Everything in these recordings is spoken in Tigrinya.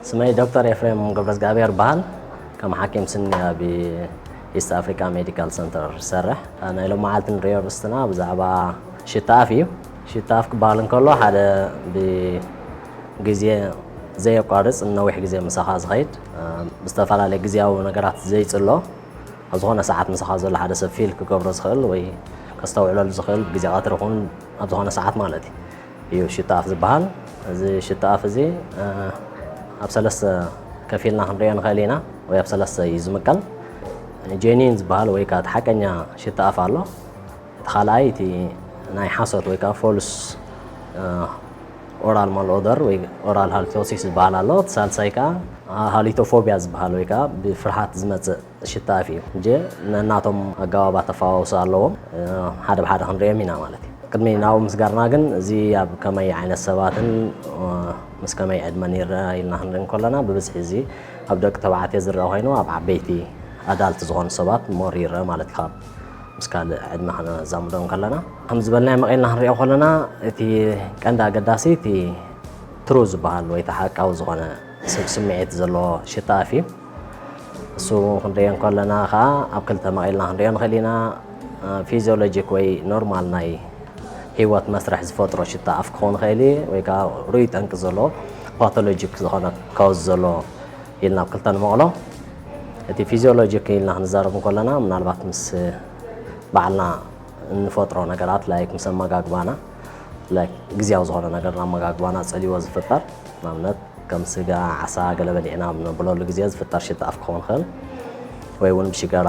ስመይ ዶክተር ኤፍሬም ገብረዝጋብሔር ይበሃል። ከም ሓኪም ስኒ ኣብ ኢስት ኣፍሪካ ሜዲካል ሰንተር ይሰርሕ። ናይ ሎም መዓልቲ ንሪኦ ርስትና ብዛዕባ ሽታ ኣፍ እዩ። ሽታ ኣፍ ክበሃል እንከሎ ሓደ ብግዜ ዘየቋርጽ ንነዊሕ ግዜ ምሳኻ ዝኸይድ፣ ብዝተፈላለየ ግዜያዊ ነገራት ዘይጽሎ፣ ኣብ ዝኾነ ሰዓት ምሳኻ ዘሎ ሓደ ሰብ ፊል ክገብሮ ዝኽእል ወይ ከስተውዕለሉ ዝኽእል፣ ብግዜ ቀትሪ ኹን ኣብ ዝኾነ ሰዓት ማለት እዩ፣ እዩ ሽታ ኣፍ ዝበሃል። እዚ ሽታ ኣፍ እዚ ኣብ ሰለስተ ከፊልና ክንሪኦ ንኽእል ኢና፣ ወይ ኣብ ሰለስተ እዩ ዝምቀል። ጄኒን ዝበሃል ወይ ከዓ እቲ ሓቀኛ ሽታ ኣፍ ኣሎ። እቲ ካልኣይ እቲ ናይ ሓሶት ወይ ከዓ ፎልስ ኦራል ማልኦደር ወይ ኦራል ሃሊቶሲስ ዝበሃል ኣሎ። እቲ ሳልሳይ ከዓ ሃሊቶፎቢያ ዝበሃል ወይ ከዓ ብፍርሃት ዝመፅእ ሽታ ኣፍ እዩ። እጀ ነናቶም ኣገባባት ተፋዋውሶ ኣለዎም። ሓደ ብሓደ ክንሪኦም ኢና ማለት እዩ። ቅድሚ ናብኡ ምስጋርና ግን እዚ ኣብ ከመይ ዓይነት ሰባትን ምስ ከመይ ዕድመን ይረአ ኢልና ክንርኢ እንከለና ብብዝሒ እዚ ኣብ ደቂ ተባዕትዮ ዝረአ ኮይኑ ኣብ ዓበይቲ ኣዳልት ዝኾኑ ሰባት ሞር ይረአ ማለት እዩ። ካብ ምስ ካልእ ዕድመ ከነዛምዶ እንከለና ከም ዝበልናዮ መቒልና ክንሪኦ ከለና እቲ ቀንዲ ኣገዳሲ እቲ ትሩ ዝበሃል ወይ እቲ ሓቃዊ ዝኾነ ስምዒት ዘለዎ ሽታ ኣፍ እዩ። እሱ ክንሪኦ እንከለና ከዓ ኣብ ክልተ መቒልና ክንሪኦ ንኽእል ኢና። ፊዚዮሎጂክ ወይ ኖርማል ናይ ህይወት መስርሕ ዝፈጥሮ ሽታ ኣፍ ክኸውን ይኽእል እዩ፣ ወይ ከዓ ርኡይ ጠንቂ ዘለዎ ፓቶሎጂክ ዝኾነ ካውዝ ዘለዎ ኢልና ኣብ ክልተ ንመቕሎ። እቲ ፊዚዮሎጂክ ኢልና ክንዛረብ እንከለና ምናልባት ምስ ባዕልና እንፈጥሮ ነገራት ላይክ ምስ ኣመጋግባና ላይክ ግዜያዊ ዝኾነ ነገር ኣመጋግባና ጸልይዎ ዝፍጠር ንኣብነት ከም ስጋ፣ ዓሳ፣ ገለ በሊዕና ኣብ ነብለሉ ግዜ ዝፍጠር ሽታ ኣፍ ክኸውን ይኽእል ወይ እውን ብሽገራ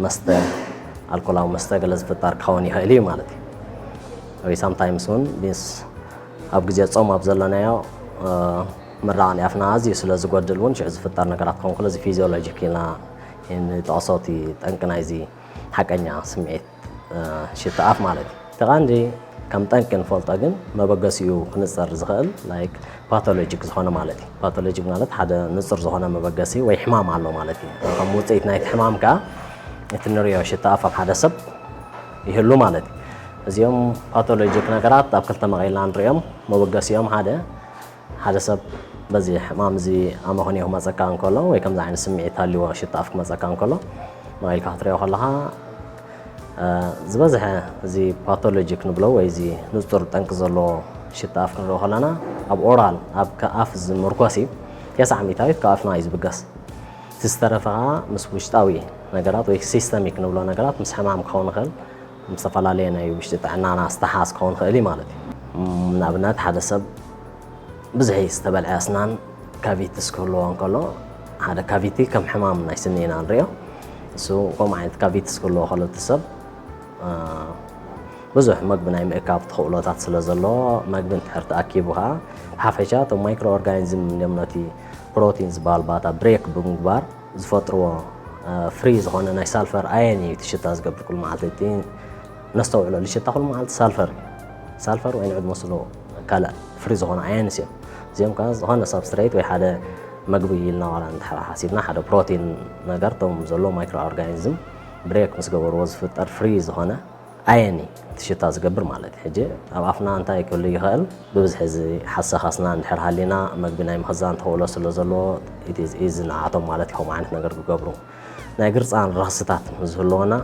መስተ ኣልኮላዊ መስተ ገለ ዝፍጠር ክኸውን ይኽእል እዩ ማለት እዩ። ወይ ሳምታይምስ እውን ምስ ኣብ ግዜ ጾም ኣብ ዘለናዮ ምራቕ ኣፍና ኣዝዩ ስለ ዝጎድል እውን ሽዑ ዝፍጠር ነገራት ክኸውን ከሎ እዚ ፊዚዮሎጂክ ኢልና ንጠቕሶ እቲ ጠንቂ ናይዚ ሓቀኛ ስምዒት ሽታ ኣፍ ማለት እዩ። እቲ ቀንዲ ከም ጠንቂ ንፈልጦ ግን መበገሲኡ ክንፅር ዝኽእል ላይክ ፓቶሎጂክ ዝኾነ ማለት እዩ። ፓቶሎጂክ ማለት ሓደ ንፁር ዝኾነ መበገሲ ወይ ሕማም ኣሎ ማለት እዩ። ከም ውፅኢት ናይቲ ሕማም ከዓ እቲ ንሪኦ ሽታ ኣፍ ኣብ ሓደ ሰብ ይህሉ ማለት እዩ። እዚኦም ፓቶሎጂክ ነገራት ኣብ ክልተ መቒልና ንሪኦም። መበገሲኦም ሓደ ሓደ ሰብ በዚ ሕማም እዚ ኣመኽንዮ ክመፀካ እንከሎ ወይ ከምዚ ዓይነት ስምዒት ሃልዎ ሽታ ኣፍ ክመፀካ እንከሎ መቒልካ ክትሪኦ ከለኻ ዝበዝሐ እዚ ፓቶሎጂክ ንብሎ ወይ እዚ ንፁር ጠንቂ ዘለዎ ሽታ ኣፍ ክንሪኦ ከለና ኣብ ኦራል ኣብ ኣፍ ዝምርኮስ እዩ። ተስዓ ሚእታዊት ካብ ኣፍና እዩ ዝብገስ። እቲ ዝተረፈ ከዓ ምስ ውሽጣዊ ነገራት ወይ ሲስተሚክ ንብሎ ነገራት ምስ ሕማም ክኸውን ይኽእል ምስ ዝተፈላለየ ናይ ውሽጢ ጥዕናና ዝተሓዝ ክኸውን ይኽእል እዩ ማለት እዩ። ንኣብነት ሓደ ሰብ ብዙሕ ዝተበልዐ ኣስናን ካቪትስ ክህልዎ እንከሎ ሓደ ካቪቲ ከም ሕማም ናይ ስኒ ኢና ንሪኦ። እሱ ከምኡ ዓይነት ካቪትስ ክህልዎ ከሎ እቲ ሰብ ብዙሕ መግቢ ናይ ምእካብ ተኽእሎታት ስለ ዘለዎ መግቢ እንድሕር ተኣኪቡ ከዓ ብሓፈሻ እቶም ማይክሮ ኦርጋኒዝም እዮም ነቲ ፕሮቲን ዝበሃል ባታ ብሬክ ብምግባር ዝፈጥርዎ ፍሪ ዝኾነ ናይ ሳልፈር ኣየን እዩ እቲ ሽታ ዝገብር ኩሉ መዓልቲ እቲ ነስተውዕለሉ ሽታ ኩሉ መዓልቲ ሳልፈር እዩ። ሳልፈር ወይ ንዕድ መስሎ ካልእ ፍሪ ዝኾነ ኣየንስ እዮም። እዚኦም ከዓ ዝኾነ ሳብስትሬት ወይ ሓደ መግቢ ኢልና ዋላ እንድሕር ሓሲብና ሓደ ፕሮቲን ነገር እቶም ዘሎ ማይክሮ ኦርጋኒዝም ብሬክ ምስ ገበርዎ ዝፍጠር ፍሪ ዝኾነ ኣየን እዩ እቲ ሽታ ዝገብር ማለት እዩ። ሕጂ ኣብ ኣፍና እንታይ ክህሉ ይኽእል? ብብዝሒ እዚ ሓሰኻስና እንድሕር ሃሊና መግቢ ናይ ምኽዛን ተኽእሎ ስለ ዘለዎ ኢዝ ንዓቶም ማለት ከምኡ ዓይነት ነገር ክገብሩ ናይ ግርፃን ረኽስታት ዝህልወና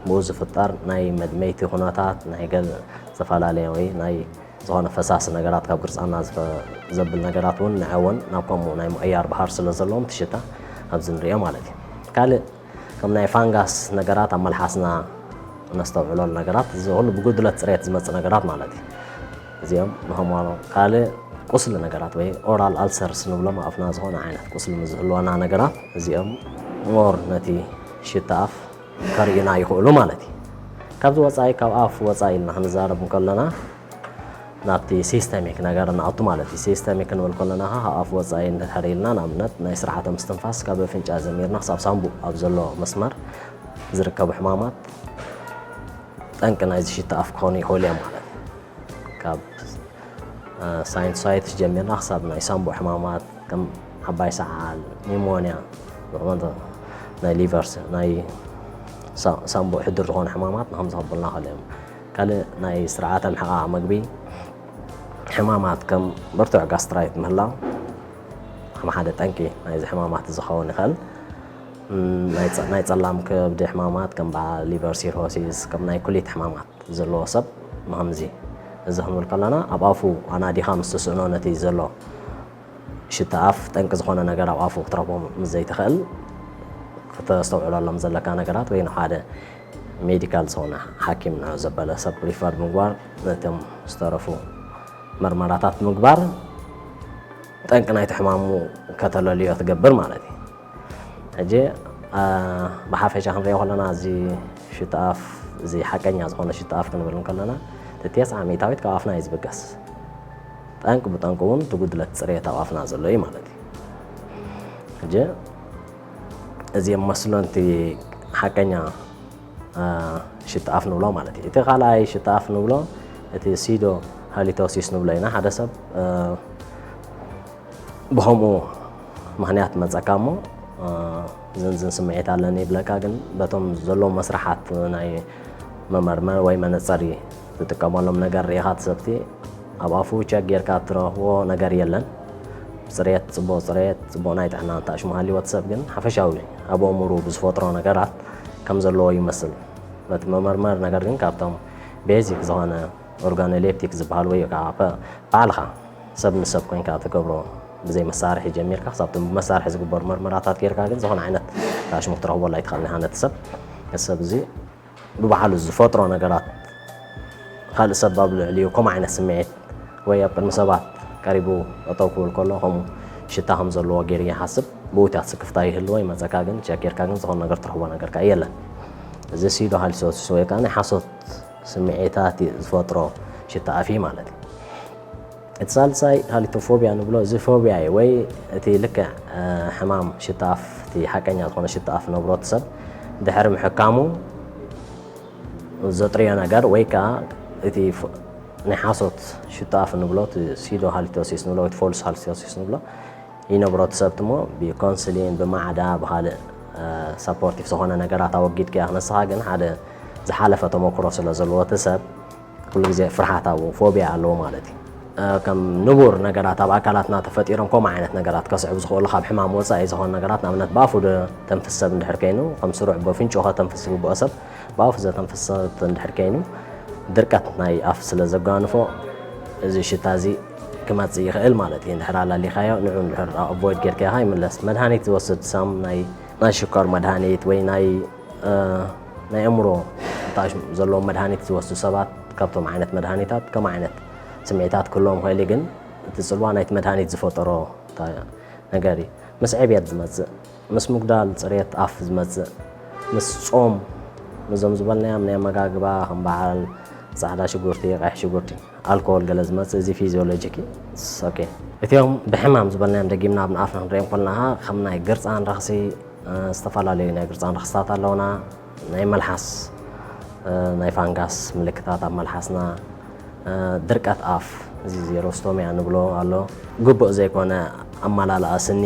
ብኡ ዝፍጠር ናይ መድመይቲ ኩነታት ናይ ገል ዝተፈላለየ ወይ ናይ ዝኾነ ፈሳሲ ነገራት ካብ ግርፃና ዘብል ነገራት እውን ንዐወን ናብ ከምኡ ናይ ምቕያር ባህር ስለ ዘለዎም ትሽታ ኣብዚ ንሪኦ ማለት እዩ። ካልእ ከም ናይ ፋንጋስ ነገራት ኣብ መልሓስና እነስተውዕለሉ ነገራት እዚ ኩሉ ብጉድለት ፅሬት ዝመፅእ ነገራት ማለት እዩ። እዚኦም ንኸምዋሎ ካልእ ቁስሊ ነገራት ወይ ኦራል ኣልሰርስ ንብሎም ኣፍና ዝኾነ ዓይነት ቁስሊ ዝህልወና ነገራት እዚኦም ሞር ነቲ ሽታ ኣፍ ከርእዩና ይኽእሉ ማለት እዩ። ካብዚ ወፃኢ ካብ ኣፍ ወፃኢ ኢልና ክንዛረብ እንከለና ናብቲ ሲስተሚክ ነገር ንኣቱ ማለት እዩ። ሲስተሚክ ክንብል ከለና ካብ ኣፍ ወፃኢ እንድሕር ኢልና ንኣብነት ናይ ስርዓተ ምስትንፋስ ካብ ኣፍንጫ ጀሚርና ክሳብ ሳንቡእ ኣብ ዘሎ መስመር ዝርከቡ ሕማማት ጠንቂ ናይዚ ሽታ ኣፍ ክኾኑ ይኽእሉ እዮም ማለት እዩ። ካብ ሳይንሳይትስ ጀሚርና ክሳብ ናይ ሳንቡእ ሕማማት ከም ዓባይ ሰዓል፣ ኒሞንያ፣ ዝኾነ ናይ ሊቨርስ ናይ ሳንቡእ ሕድር ዝኾኑ ሕማማት ንኸም ዘኸብልና ከለዮም ካልእ ናይ ስርዓተ ምሕቓቕ መግቢ ሕማማት ከም ብርቱዕ ጋስትራይት ምህላው ከም ሓደ ጠንቂ ናይዚ ሕማማት ዝኸውን ይኽእል። እም፣ ናይ ጸ-፣ ናይ ጸላም ከብዲ ሕማማት ከም በዓል ሊቨር ሲሮሲስ፣ ከም ናይ ኩሊት ሕማማት ዘለዎ ሰብ ምኸምዚ እዚ ክንብል ከለና ኣብ ኣፉ ኣናዲኻ ምስ ትስእኖ ነቲ ዘሎ ሽታ ኣፍ ጠንቂ ዝኾነ ነገር ኣብ ኣፉ ክትረኽቦ ምስ ዘይትኽእል ክተስተውዕለሎም ዘለካ ነገራት ወይ ንሓደ ሜዲካል ዝኾነ ሓኪም ንዑ ዘበለ ሰብ ሪፈር ምግባር ነቶም ዝተረፉ መርመራታት ምግባር ጠንቂ ናይቲ ሕማሙ ከተለልዮ ትገብር ማለት እዩ። ሕጂ ብሓፈሻ ክንሪኦ ከለና እዚ ሽታ ኣፍ እዚ ሓቀኛ ዝኾነ ሽታ ኣፍ ክንብል እንከለና እቲ ተስዓ ሚእታዊት ካብ ኣፍና እዩ ዝብገስ። ጠንቂ ብጠንቂ እውን እቲ ጉድለት ፅሬት ኣብ ኣፍና ዘሎ እዩ ማለት እዩ። ሕጂ እዚ መስሎ እቲ ሓቀኛ ሽታ ኣፍ ንብሎ ማለት እዩ። እቲ ካልኣይ ሽታ ኣፍ ንብሎ እቲ ሲዶ ሃሊቶሲስ ንብሎ ኢና። ሓደ ሰብ ብኸምኡ ምኽንያት መፀካ እሞ ዝንዝን ስምዒት ኣለኒ ይብለካ፣ ግን በቶም ዘለዉ መስርሓት ናይ መመርመር ወይ መነፀሪ ትጥቀመሎም ነገር ርኢኻ ትሰብቲ ኣብ ኣፉ ቸክ ጌርካ እትረኽቦ ነገር የለን። ጽሬት፣ ጽቡቕ ጽሬት፣ ጽቡቕ ናይ ጥዕና እንተኣሽሙ ሃልይዎ እቲ ሰብ ግን ሓፈሻዊ ኣብ ኣእምሩ ብዝፈጥሮ ነገራት ከም ዘለዎ ይመስል። በቲ መመርመር ነገር ግን ካብቶም ቤዚክ ዝኾነ ኦርጋኖሌፕቲክ ዝበሃል ወይ ከዓ ባዕልኻ ሰብ ንሰብ ኮይንካ ትገብሮ ብዘይ መሳርሒ ጀሚርካ ክሳብ ብመሳርሒ ዝግበሩ መርመራታት ጌርካ ግን ዝኾነ ዓይነት ተኣሽሙ ክትረኽበሉ ኣይትኽእልን ኢኻ ነቲ ሰብ። እቲ ሰብ እዚ ብባዕሉ ዝፈጥሮ ነገራት ካልእ ሰብ ኣብ ልዕሊኡ ከምኡ ዓይነት ስምዒት ወይ ኣብ ቅድሚ ሰባት ቀሪቡ ጠጠው ክብል ከሎ ከምኡ ሽታ ከም ዘለዎ ገይሩ ይሓስብ። ብኡታት ስክፍታ ይህልዎ ይመፀካ ግን ቸክ ጌርካ ግን ዝኾነ ነገር ትረኽቦ ነገር ከኣ የለን። እዚ ሲዶ ሃሊሶሲስ ወይ ከዓ ናይ ሓሶት ስምዒታት ዝፈጥሮ ሽታ ኣፍ ማለት እዩ። እቲ ሳልሳይ ሃሊቶፎቢያ ንብሎ እዚ ፎቢያ እዩ ወይ እቲ ልክዕ ሕማም ሽታ ኣፍ እቲ ሓቀኛ ዝኾነ ሽታ ኣፍ ነብሮ እቲ ሰብ ድሕሪ ምሕካሙ ዘጥርዮ ነገር ወይ ከዓ እቲ ናይ ሓሶት ሽታ ኣፍ ንብሎ ሲዶ ሃሊቶሲስ ንብሎ ወይ ፎልስ ሃሊቶሲስ ንብሎ ይነብሮ እቲ ሰብ እሞ ብኮንስሊን ብማዕዳ ብካልእ ሰፖርቲቭ ዝኾነ ነገራት ኣወጊድካ ንስኻ ግን ሓደ ዝሓለፈ ተመክሮ ስለ ዘለዎ እቲ ሰብ ኩሉ ግዜ ፍርሓት ኣብኡ ፎቢያ ኣለዎ ማለት እዩ። ከም ንቡር ነገራት ኣብ ኣካላትና ተፈጢሮም ከምኡ ዓይነት ነገራት ከስዕቡ ዝኽእሉ ካብ ሕማም ወፃኢ ዝኾኑ ነገራት ንኣብነት ብኣፉ ተንፍስ ሰብ እንድሕር ከይኑ ከም ስሩዕ በፍንጭ ከተንፍስ ዝግብኦ ሰብ ብኣፉ ዘተንፍስ ሰብ እንድሕር ከይኑ ድርቀት ናይ ኣፍ ስለ ዘጓንፎ እዚ ሽታ እዚ ክመፅእ ይኽእል ማለት እዩ። እንድሕር ኣላሊኻዮ ንዑ እንድሕር ኣቮይድ ጌርካ ኢኻ ይምለስ። መድሃኒት ዝወስድ ሳም ናይ ናይ ሽኮር መድሃኒት ወይ ናይ ናይ ኣእምሮ ታሽ ዘለዎም መድሃኒት ዝወስዱ ሰባት ካብቶም ዓይነት መድሃኒታት ከም ዓይነት ስምዒታት ክህልዎም ይኽእል እዩ። ግን እቲ ፅልዋ ናይቲ መድሃኒት ዝፈጠሮ ነገር እዩ። ምስ ዕብየት ዝመፅእ፣ ምስ ምጉዳል ፅሬት ኣፍ ዝመፅእ፣ ምስ ፆም፣ ምስዞም ዝበልናዮም ናይ ኣመጋግባ ከም በዓል ፃዕዳ ሽጉርቲ፣ ቀይሕ ሽጉርቲ፣ ኣልኮል ገለ ዝመፅእ እዚ ፊዚዮሎጂክ ኦኬ። እቲኦም ብሕማም ዝበልናዮም ደጊምና ኣብ ንኣፍና ክንሪኦም ከለና ከም ናይ ግርፃን ረኽሲ ዝተፈላለዩ ናይ ግርፃን ረኽስታት ኣለውና። ናይ መልሓስ ናይ ፋንጋስ ምልክታት ኣብ መልሓስና ድርቀት ኣፍ እዚ ዜሮስቶሚያ ንብሎ ኣሎ። ግቡእ ዘይኮነ ኣመላልኣ ስኒ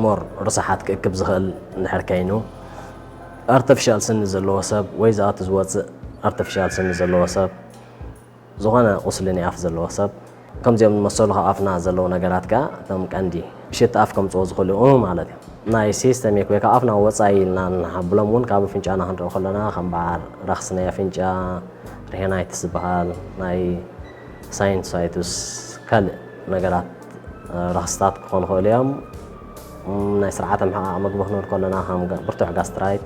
ሞር ርስሓት ክእክብ ዝኽእል እንድሕር ከይኑ ኣርተፊሻል ስኒ ዘለዎ ሰብ ወይ ዝኣቱ ዝወፅእ ኣርተፊሻል ስኒ ዘለዎ ሰብ ዝኾነ ቁስሊ ናይ ኣፍ ዘለዎ ሰብ ከምዚኦም ዝመሰሉ ካብ ኣፍና ዘለዉ ነገራት ከኣ ከም ቀንዲ ሽታ ኣፍ ከምፅኦ ዝኽእሉ ማለት እዩ። ናይ ሲስተሚክ ወይ ካብ ኣፍና ወፃኢ ኢልና ንሓብሎም እውን ካብ ኣፍንጫና ክንርኢ ከለና ከም በዓል ረኽሲ ናይ ኣፍንጫ ሪሄናይትስ ዝበሃል ናይ ሳይንሳይትስ ካልእ ነገራት ረኽስታት ክኾኑ ይኽእሉ እዮም። ናይ ስርዓተ ምሕቃቕ ምግቢ ክንብል ከለና ከም ብርቱዕ ጋስትራይት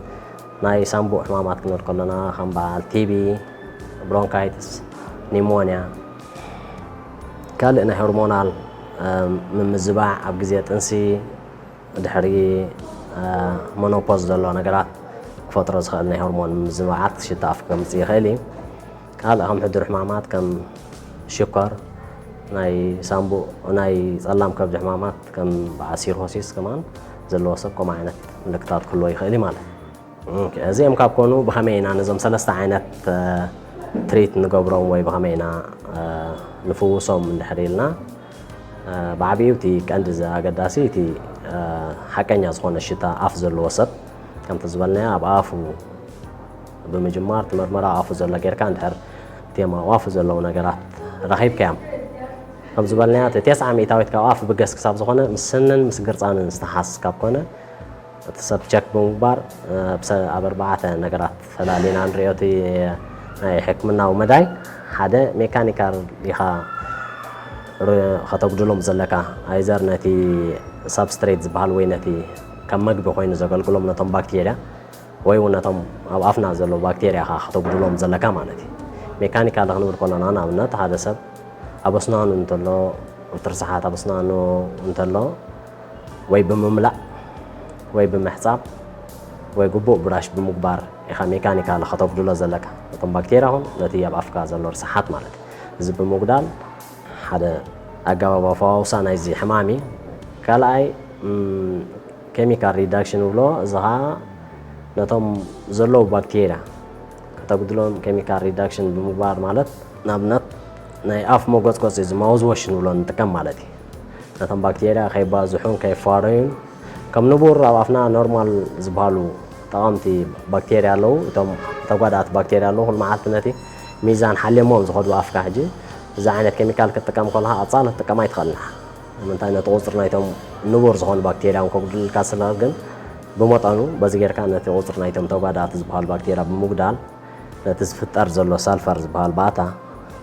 ናይ ሳንቡእ ሕማማት ክንብል ከለና ከም በዓል ቲቢ፣ ብሮንካይትስ፣ ኒሞንያ፣ ካልእ ናይ ሆርሞናል ምምዝባዕ ኣብ ግዜ ጥንሲ ድሕሪ መኖፖዝ ዘሎ ነገራት ክፈጥሮ ዝኽእል ናይ ሆርሞን ምምዝባዓት ሽታ ኣፍ ከምፅእ ይኽእል እዩ። ካልእ ከም ሕዱር ሕማማት ከም ሽኮር ናይ ሳንቡእ ናይ ፀላም ከብዲ ሕማማት ከም በዓል ሲርሆሲስ ከማን ዘለዎ ሰብ ከምኡ ዓይነት ምልክታት ክህልዎ ይኽእል እዩ ማለት እዩ። እዚኦም ካብ ኮኑ ብኸመይ ኢና ነዞም ሰለስተ ዓይነት ትሪት ንገብሮም ወይ ብኸመይ ኢና ንፍውሶም እንድሕር ኢልና ብዓብዩ እቲ ቀንዲ ኣገዳሲ እቲ ሓቀኛ ዝኾነ ሽታ ኣፍ ዘለዎ ሰብ ከምቲ ዝበልናዮ ኣብ ኣፉ ብምጅማር ትመርመራ ኣፉ ዘሎ ጌርካ እንድሕር እቲኦም ኣብ ኣፉ ዘለዉ ነገራት ረኺብካዮም ከም ዝበልናዮ እቲ ተስዓ ሚእታዊት ካብ ኣፍ ብገስ ክሳብ ዝኾነ ምስ ስንን ምስ ግርጻንን ዝተሓስ ካብ ኮነ እቲ ሰብ ቸክ ብምግባር ኣብ ኣርባዕተ ነገራት ፈላሊና ንሪኦ። እቲ ናይ ሕክምናዊ መዳይ ሓደ ሜካኒካል ኢኻ ከተጉድሎም ዘለካ፣ ኣይዘር ነቲ ሳብስትሬት ዝበሃል ወይ ነቲ ከም መግቢ ኮይኑ ዘገልግሎም ነቶም ባክቴርያ ወይ እውን ነቶም ኣብ ኣፍና ዘለዉ ባክቴርያ ኢኻ ከተጉድሎም ዘለካ ማለት እዩ። ሜካኒካል ክንብል ከለና ንኣብነት ሓደ ሰብ ኣብ ኣስናኑ እንተሎ፣ እቲ ርስሓት ኣብ ኣስናኑ እንተሎ ወይ ብምምላእ ወይ ብምሕጻብ ወይ ግቡእ ብራሽ ብምግባር ኢኻ ሜካኒካል ከተጉድሎ ዘለካ፣ ነቶም ባክቴርያ ኹን ነቲ ኣብ ኣፍካ ዘሎ ርስሓት ማለት እዩ። እዚ ብምጉዳል ሓደ ኣገባብ ኣፈዋውሳ ናይዚ ሕማም እዩ። ካልኣይ ኬሚካል ሪዳክሽን ንብሎ፣ እዚ ኸዓ ነቶም ዘለዉ ባክቴርያ ከተጉድሎም ኬሚካል ሪዳክሽን ብምግባር ማለት ንኣብነት ናይ ኣፍ መጎፅጎፂ እዚ ማውዝወሽ ንብሎ ንጥቀም ማለት እዩ። ነቶም ባክቴርያ ከይባዝሑን ከይፋረዩን ከም ንቡር ኣብ ኣፍና ኖርማል ዝበሃሉ ጠቐምቲ ባክቴርያ ኣለዉ። እቶም ተጓዳእቲ ባክቴርያ ኣለዉ። ኩሉ መዓልቲ ነቲ ሚዛን ሓልዮሞም ዝኸዱ ኣፍካ ሕጂ እዚ ዓይነት ኬሚካል ክትጥቀም ከለኻ ቀጻሊ ክትጥቀማ ኣይትኽእልና። ንምንታይ ነቲ ቁፅሪ ናይቶም ንቡር ዝኾኑ ባክቴርያ እውን ከጉድልካ ስለ ግን ብመጠኑ በዚ ጌርካ ነቲ ቁፅሪ ናይቶም ተጓዳእቲ ዝበሃሉ ባክቴርያ ብምጉዳል ነቲ ዝፍጠር ዘሎ ሳልፈር ዝበሃል ባእታ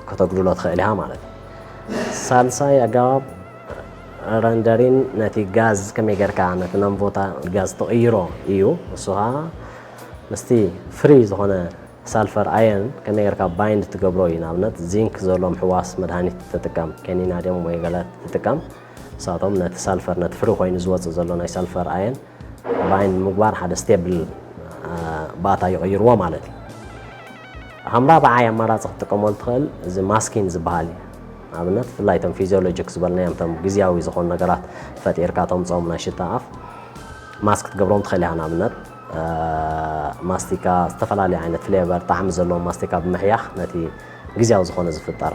ከተጉድሎ ትኽእል ኢኻ ማለት እዩ። ሳልሳይ ኣገባብ ረንደሪን ነቲ ጋዝ ከመይ ጌርካ ነቲ ነንቦታ ጋዝ ትቕይሮ እዩ። እሱ ኸዓ ምስቲ ፍሪ ዝኾነ ሳልፈር ኣየን ከመይ ጌርካ ባይንድ ትገብሮ እዩ። ንኣብነት ዚንክ ዘለዎም ሕዋስ መድሃኒት ትጥቀም፣ ኬኒና ድዮም ወይ ገለ ትጥቀም፣ ንሳቶም ነቲ ሳልፈር ነቲ ፍሪ ኮይኑ ዝወፅእ ዘሎ ናይ ሳልፈር ኣየን ባይንድ ምግባር ሓደ ስቴብል ባእታ ይቕይርዎ ማለት እዩ። ከም ራብዓይ ኣማራፂ ክትጥቀመሉ ትኽእል እዚ ማስኪን ዝበሃል እዩ። ንኣብነት ብፍላይ እቶም ፊዚዮሎጂክ ዝበልናዮም እቶም ግዝያዊ ዝኾኑ ነገራት ፈጢርካ ተምፅኦም ናይ ሽታ ኣፍ ማስክ ክትገብሮም ትኽእል ኢኻ። ንኣብነት ማስቲካ ዝተፈላለየ ዓይነት ፍሌቨር ጣዕሚ ዘለዎም ማስቲካ ብምሕያኽ ነቲ ግዝያዊ ዝኾነ ዝፍጠር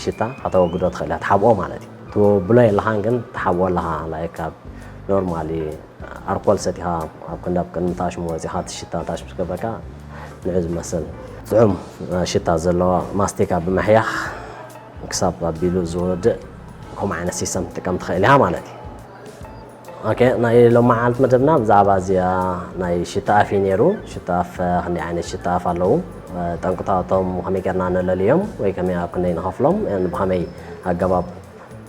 ሽታ ከተወግዶ ትኽእል ኢኻ፣ ትሓብኦ ማለት እዩ። ትብሎ የለኻን ግን ትሓብኦ ኣለኻ። ላይክ ኣብ ኖርማሊ ኣርኮል ሰቲኻ ኣብ ክንዲ ኣብ ቅድሚ ታሽሙ ወፂኻ እቲ ሽታ ታሽሙ ዝገበካ ንዑ ዝመስል ጥዑም ሽታ ዘለዎ ማስቲካ ብምሕያኽ ክሳብ ኣቢሉ ዝወድእ ከምኡ ዓይነት ሲስተም ትጥቀም ትኽእል ኢኻ ማለት እዩ። ኦኬ፣ ናይ ሎማዓልቲ መደብና ብዛዕባ እዚኣ ናይ ሽታ ኣፍ እዩ ነይሩ። ሽታ ኣፍ ክንደይ ዓይነት ሽታ ኣፍ ኣለዉ፣ ጠንቅታቶም ከመይ ጌርና ነለልዮም ወይ ከመይ ኣብ ክንደይ ንኸፍሎም ብኸመይ ኣገባብ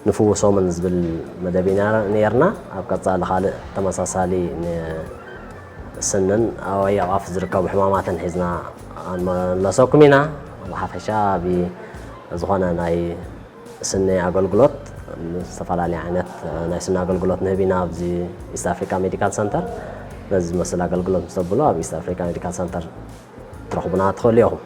ንፍውሶምን ዝብል መደብ ኢና ነርና። ኣብ ቀጻሊ ካልእ ተመሳሳሊ ንስንን ወይ ኣብ ኣፍ ዝርከቡ ሕማማትን ሒዝና ንመለሰኩም ኢና። ብሓፈሻ ኣብ ዝኾነ ናይ ስኒ ኣገልግሎት ዝተፈላለየ ዓይነት ናይ ስኒ ኣገልግሎት ንህብ ኢና ኣብዚ ኢስት ኣፍሪካ ሜዲካል ሰንተር። ነዚ ዝመስል ኣገልግሎት ምስ ተብሉ ኣብ ኢስት ኣፍሪካ ሜዲካል ሰንተር ትረኽቡና ትኽእሉ ኢኹም።